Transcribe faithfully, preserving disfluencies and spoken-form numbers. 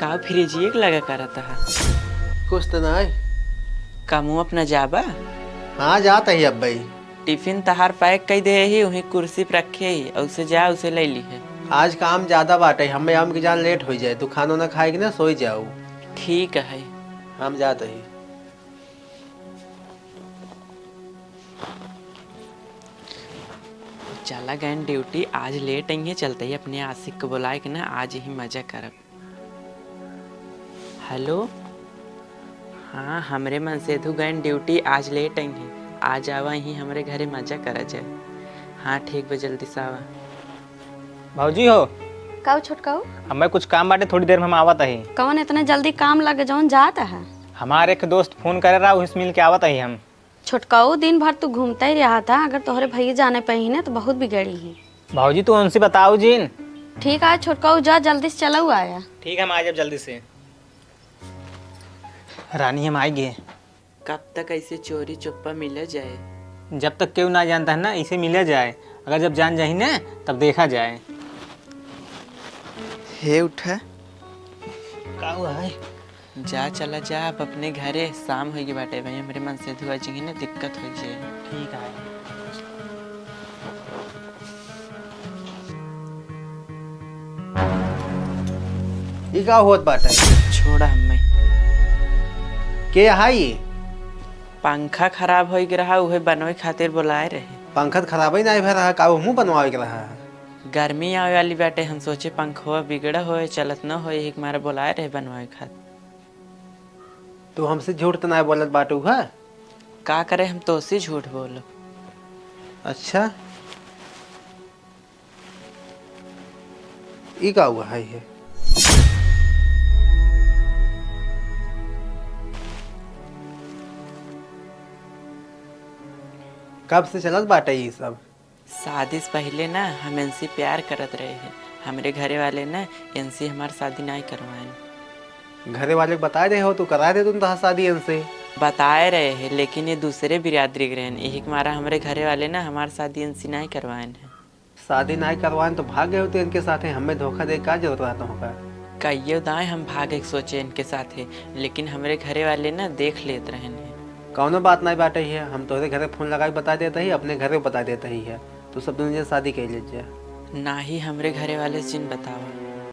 का फ्रिजिए के लगा करत है? कुछ तो नहीं। कामू अपना जाबा? हाँ, जात ही अब भाई। टिफिन तहार पैक कई दे ही, वहीं कुर्सी पर रखे ही, उसे जा, उसे ले ली है। आज काम ज्यादा बाटे, हमें हम की जान लेट हो जाए, तू खानो ना खाए कि ना सोई जाऊ। ठीक है। हम जात ही। चला गए ड्यूटी, आज लेट आई है, चलते ही अपने आशिक को बुलाए के ना, आज ही मजा करब। हेलो, हाँ, हमरे मनसेधु गए ड्यूटी, आज लेट आई है, आज आवा ही हमरे घरे, मजा करा जाए। हाँ, ठीक बा, जल्दी से आवा। भौजी हो। काऊ छोटकाऊ? हमें कुछ काम बाटे, थोड़ी देर में हम आवत ही। कौन इतना जल्दी काम लग जौन जात है? हमारे एक दोस्त फोन करे रहा, उसे मिल के आवत ही हम। छोटकाऊ, दिन भर तू घूमता ही रहा था, अगर तोहरे भैया जाने पे ही ना तो बहुत बिगड़ी ही। भौजी, तू उनसे बताओ जिन। ठीक है छोटकाऊ, जा जल्दी से चलाऊ आया। ठीक है, हम आ जाब जल्दी से। रानी, हम आइ गए। कब तक ऐसे चोरी चुप्पा मिला जाए? जब तक केहू ना जानता है ना, ऐसे मिला जाए। अगर जब जान जाही ना, तब देखा जाए। हे उठा। का हुआ है? जा, चला जा अब अपने घरे, शाम होइ गई बाटे भाई, हमरे मनसेधु आ जाई ना, दिक्कत होइ जाए। ठीक है। ई का होत बाटे? छोड़ा हमें। के हाई? पंखा खराब होइ गया रहा, उहे बनवे खातिर बुलाए रहे। पंखा त खराब ही नहीं भय रहा, का मुँह बनवावे के रहा? गर्मी आवे वाली बाटे, हम सोचे पंखवा बिगड़ा होए, चलत न होए, यही के मारे बुलाए रहे बनवावे खातिर। तू हमसे झूठ त नहीं बोलत बाटू है? का करे, हम तोसे झूठ बोलब। अच्छा, ई का हुआ है ये? कब से चलत बाटे ई सब? शादी से पहिले ना हम इनसे प्यार करत रहे हैं। हमरे घरे वाले ना इनसे हमार शादी नाहीं करवाएन। घरे वाले के बताए रहे हो तो कराए देतुन तोहार शादी इनसे। बताए रहे हैं, लेकिन ये दूसरे बिरादरी के रहेन, यही के मारा हमरे घरे वाले ना हमार शादी इनसे नाहीं करवाएन है। शादी नाहीं करवाएन तो भाग गए होते इनके साथे, हमें धोखा दे का जरूरत रहा तुमका? कहियो दाएं हम भागे के सोचे इनके साथे, लेकिन हमरे घरे वाले ना देख लेत रहेन है। कौनो बात नाहीं बाटे है, हम तोहरे घरे फोन लगाई बता देत ही, अपने घरे बता देत ही है। तू सब दुनू जन शादी कइ लेत जा। नाही, हमरे घरे वाले से जिन बतावा।